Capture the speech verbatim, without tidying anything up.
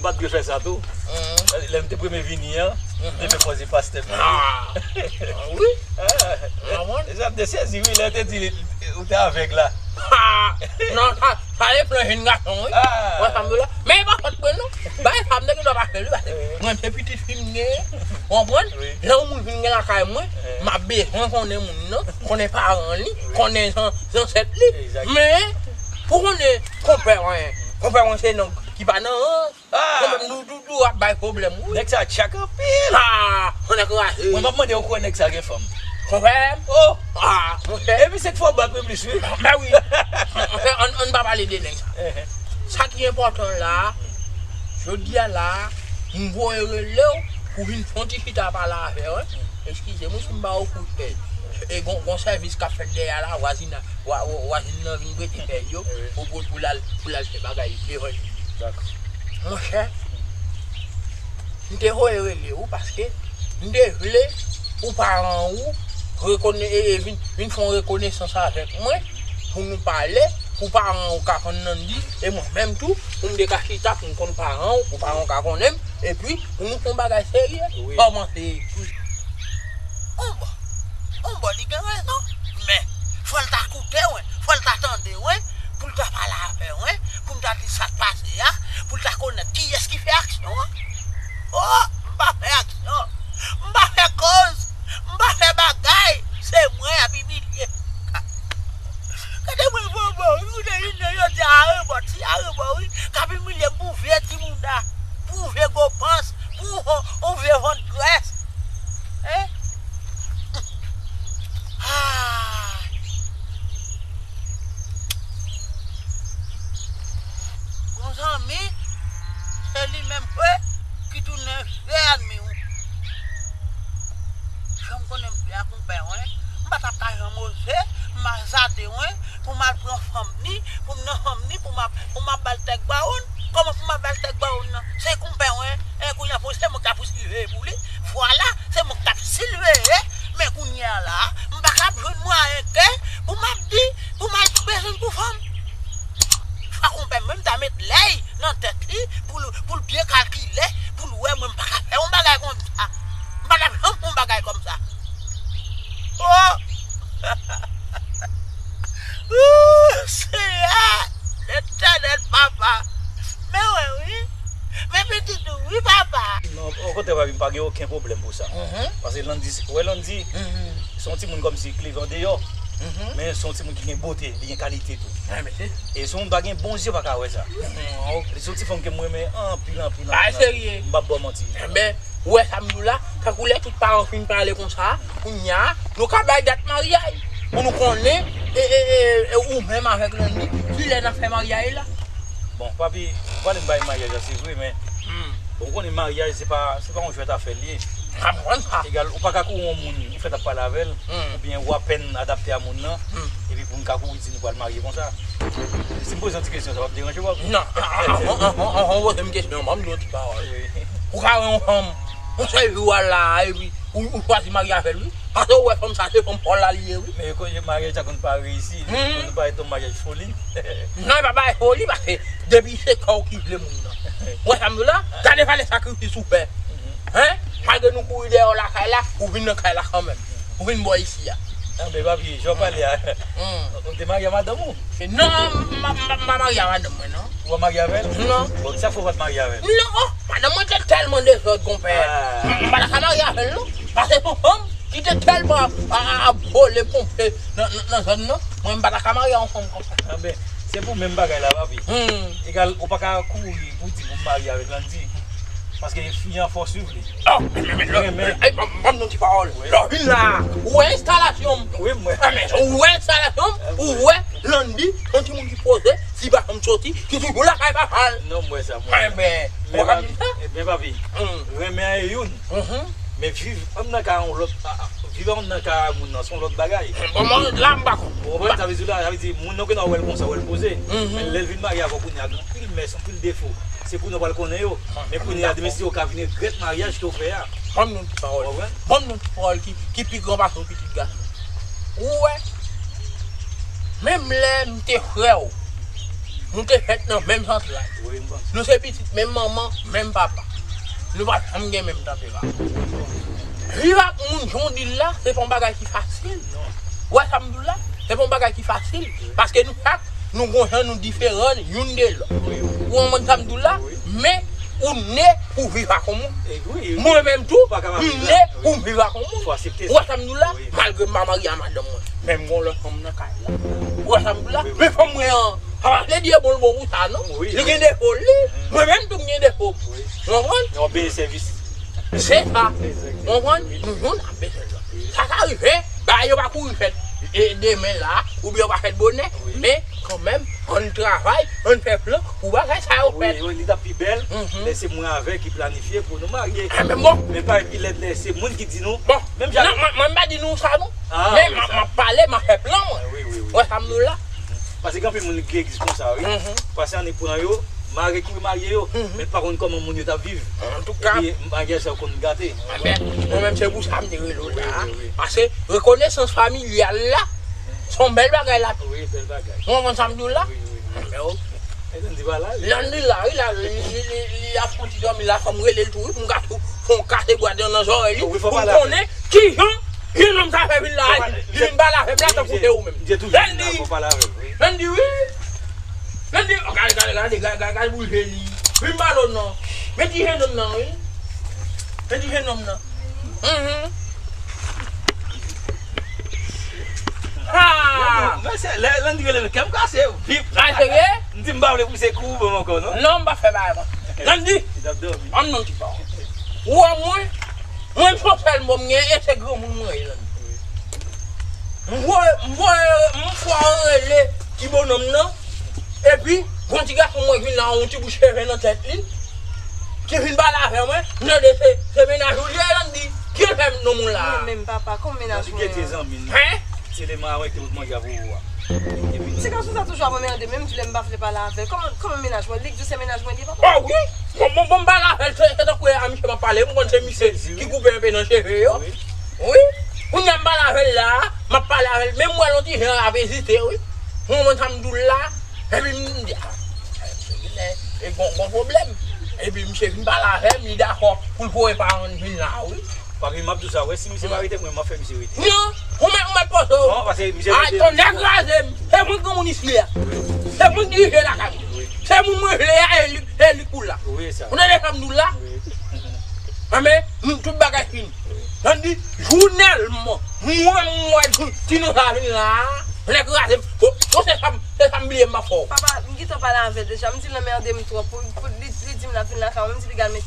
Ap dwe fè sa tou. Lè m te premye vini an, m te fè koze pastè m nan. Ah, wi. Ah, e sa m te sezi, wi, lè yo te di ou te avèg la. Ah, non, sa, sa e plan jèn gason, wi. Ah. Wè sa m di w la. Men e pa fòt mwen, non. Bagay sa m te gen dwa pa fè l, wi, paske mwen se pitit fi m genyen. Ou konprann? Wi. Lè yon moun vin gen lakay mwen, m ap bezwen konnen moun nan, konnen paran li, konnen zan-, zansèt li. Exact. Men, pou konnen konpè mwen, konpè mwen se nonm ki pa nan rans. Ah! Konpè m, nou toujou ap bay pwoblèm, wi. Nèg sa tchak anpil. Ah! Yon nèg raje. Mwen m ap mande w kwè nèg sa gen fanm. Konpè m? Oh! Ah, monchè. Epi se k fò bat mwen plis, wi. Ben wi. Monchè, ann, ann pa pale de nèg sa. Sa ki enpòtan la, jodi a la, m voye rele w pou vin fè yon ti chita pale avè w, wi. Eskize m wi si m ba w kout pèj. E gon, gon sèvis k ap fèt dèyè a la, vwazina-, vwa-, vwa-, vwazin nan vin prete pèj yo pou, pou, pou l al, pou l al fè bagay devan li. Dakò. Monchè, m te voye rele w paske m te vle pou paran w rekone-, e, e, vin, vin fè yon rekonesans avèk mwen, pou nou pale, pou paran w ka konn Nandy, e mwen menm tou, pou m te ka chita, pou m konn paran w, pou paran w ka konnen m, epi pou nou fè yon bagay serye. Wi. Kòmanse. On bò, on bò, li gen rezon. Men, fò l ta koute w, fò l ta tande w, pou l ta pale avè w, pou m ta di sa k pase a, pou l ta konnen kiyès ki fè aksyon an. Oh, m pa fè aksyon. M pa fè koz. M pa fè bagay. Se mwen y ap imilye. Gade mwen bobo, wi, ou te vin nan jodi a arebò, ti arebò, wi, k ap imilye m pou vye ti mouda, pou vye gwo pans, pou yon, yon vye vant grès. Hein? Ah! Gon zanmi, se li menm vre ki tounen vye ènmi w. Jan m konnen m fè a konpè, wi. M pa t ap ka janm oze, m azade, wi, pou m al pran fanm ni, pou m nan fanm ni, pou m ap, pou m ap ba l tèk bawon. Kòman pou m ap ba l tèk bawon nan? Se konpè, wi. E kounye a, pou se mwen k ap siveye pou li. Vwala, se mwen k ap siveye. Men kounye a la, m pa ka ap jwenn mwayen ke pou m ap di, pou m al bezwen pou fanm. Fwa konpè m menm ta met lèy nan tèt li pou l, pou l byen kalkile, pou l wè mwen m pa ka fè yon bagay konsa. M pa t ap janm fè yon bagay kòmsa. Oh! Ooh, Seyè! Letènèl papa! Men wè wi! Men pitit ou wi papa! Non, okontrè, papi, m pa gen okenn pwoblèm pou sa. Paske Landy, wè Landy, se yon timoun kòmsi k leve andeyò. Men se yon timoun ki gen bote, li gen kalite tou. E si yon moun pa gen bon zye, pa ka wè sa. Li se yon ti fanm ke m renmen anpil, anpil, anpil, anpil. M p ap ba w manti. Ou wè sa m di w la, tankou lè tout paran fin pale konsa, kounye a, nou ka bay dat maryaj pou nou konnen, e, e, e, e ou menm avèk Landy, kilè n ap fè maryaj la? Bon, papi, ou pale m bay maryaj la, se vre, men, bon, ou konnen maryaj, se pa, se pa yon jwèt afè l ye. Egal, ou pa ka kouri yon moun, ou fèk ap pale avè l, oubyen ou apèn adapte a moun nan, epi pou n ka kouri di nou pral marye konsa. Si m poze yon ti kesyon, sa p ap deranje w, papi? Non, anvan, anvan, anvan w poze m kesyon, ban m di yon ti pawòl. Ou ka wè yon fanm, yon sèl jou w al la a, epi ou, ou chwazi marye avè l, wi. Paske ou wè fanm sa, se fanm pa w la li ye, wi. Men yo konn, maryaj sa konn pa reyisi, li konn parèt yon maryaj foli. Non, e pa bagay foli, paske depi se kò w ki vle moun nan. Ou wè sa m di w la? Gade valè sakrifis ou fè. Hein? Malgre nou kouri dèyè w lakay la, ou vin nan kay la kanmenm. Ou vin bò isi a. Anben, papi, jan w pale a, ou te marye a madanm ou? Non, m pa, m pa, m pa marye a madanm mwen, non. Ou pa marye avè l? Non. Bon, kisa k fè ou pa t marye avè l? Non, oh, madanm mwen te tèlman dezòd, konpè. M, m pa ta ka marye avè l, non. Paske se yon fanm ki te tèlman a, a, ap vole, ponpe nan, nan, nan zòn nan. Mwen, m pa ta ka marye a yon fanm konsa. Anben, se pou menm bagay la, papi. Egal, ou pa ka kouri pou di pou m marye avèk Landy. Paske fi an fò swiv li. Oh, men, men, men, men, men, ban m di yon ti pawòl. Lè w vin la, ou wè enstalasyon m. Wi, m wè. Ou wè enstalasyon m, ou wè Landy, yon timoun ki poze, ki pa janm soti, ki toujou lakay papa l. Non, m wè sa, m wè sa. Men papi, renmen an e youn. Men viv anndan kay yon lòt, a, a, viv anndan kay moun nan, se yon lòt bagay. Bon, mwen, la, m pa konn. Ou konprann sa vle di la? Sa vle di, moun nan kounye a w wè l konsa, w wè l poze. Men lè l vin marye avè w kounye a, gen anpil mès, anpil defo. Se kounye a w pral konnen yo. Men kounye a, demen si w ka vin regrèt maryaj ke w fè a. Ban m yon ti pawòl. Ou konprann? Ban m yon ti pawòl ki, ki pi gran pase yon pitit gason. Ou wè, menm lè m te frè w, Nou te fèt nan menm zantray. Nou se pitit menm manman, menm papa. Nou pa janm gen menm tanperaman. Viv ak moun jan w di l la, se pa yon bagay ki fasil. Ou wè sa m di w la? Se pa yon bagay ki fasil. Paske nou chak, nou gon jan nou diferan youn de lòt. Ou konprann sa m di w la? Men, ou ne pou viv ak yon moun. Mwen menm tou, m ne pou m viv ak yon moun. Ou wè sa m di w la? Malgre m pa marye a madanm mwen. Men m gon lòt fanm nan kay la. Ou wè sa m di w la? Men fanm mwen an, sa pa vle di e bon l bon pou sa non. Li gen defo l li. Mwen menm tou m gen defo m. Ou konprann? Yon bèl sèvis. Se sa. Ou konprann? Nou youn ap bezwen lòt. Sa ka rive, bagay yo pa kouri fèt e demen la, oubyen yo pa fèt bonè, men kanmenm, ann travay, ann fè plan pou bagay sa yo fèt. Wi, wi, li t ap pi bèl lè se mwen avè ki planifye pou nou marye. Men bon. Men pa epi lè se moun ki di nou. Bon, menm jan. Non, mwen, mwen pa di nou sa non. Men m ap pale, m ap fè plan mwen. Ou wè sa m di w la? Paske gen anpil moun ki egzis konsa, wi. Pase ane pran yo, mare kouri marye yo, men pa konn kòman moun yo t ap viv. Antouka. Epi maryaj sa yo konn gate. Mwen menm se pou sa m te rele w la. Paske rekonesans familyal la, se yon bèl bagay la tou. Wi, bèl bagay. Ou konprann sa m di w la? Wi, wi, wi. Landy pa la, wi. Landy la, wi, la, li, li, li, li ap fè yon ti dòmi la, fò m rele l tou, wi, pou m ka tou fè yon kase bwa nan zòrèy li, pou m konnen kijan jenòm sa fè vin la, li vin pale avè m la tankou se ou menm. Landy, Landy, wi. Landy, oh, gade, gade, gade, gade, gade, gade boul je li. Vin pale w non. Men ti jenòm nan, wi. Men ti jenòm nan. Mhm. Ha! Mesye, lè Landy rele m, kè m kase, vip. Sa serye? M di m pa vle pouse kou ban m ankò, non? Non, m pa fè bagay konsa. Landy! Li t ap dòmi. Ban m non ti pa. Ou wè mwen, mwen se yon sèl mò m gen, e se granmoun mwen ye, Landy. M voye, m voye, m fè yon rele ti bonòm nan, epi, gon ti gason mwen vin la, yon ti bout cheve nan tèt li. Ki vin pale avè mwen, m tande se, se mennaj ou li ye, Landy. Ki l fè m non moun la? Mwen menm, papa, kòman mennaj mwen an? Gete zanmi m. Hein? Se demen avèk te pot manje a pou ou a. Ti gason sa toujou ap anmède, menm di lè m pa vle pale avè l. Kòman, kòman mennaj mwen? Li k di w se mennaj mwen li ye, papa? Oh wi! Bon, bon, bon, m pale avè l, se, se tankou e a misye m ap pale, m konn se misye ki koupe enpe nan cheve yo. Wi. Wi. Kounye a m pale avè l la, m ap pale avè l, men m wè l yon ti jan ap ezite, wi. Ou konprann sa m di w la? Epi m di, ah, e gon, gon pwoblèm. Epi misye vin pale avè m, li dakò pou l voye paran l vin la, wi. Papi, m ap di w sa, wè, si misye pa rete, mwen, m ap fè misye rete. Non, ou mèt, ou mèt poze w. Non, paske misye rete. Ay, tonnè kraze m. Se mwen ki granmoun isi a. Se mwen ki dirije lakay mwen. Se moun mwen vle a, e li, e li k pou la. Wi, sa. Ou tande sa m di w la? Wi. Anben, nou tout bagay fini. Landy, jounèlman, mwen, mwen, ti nou sa vin la, nèg kraze m. Bon, bon, se sa m, se sa m bliye m pa fè w. Papa, m gentan pale avè l deja. M di l anmède m twòp. Pou, pou li, li di m l ap vin lakay mwen. M di li gal met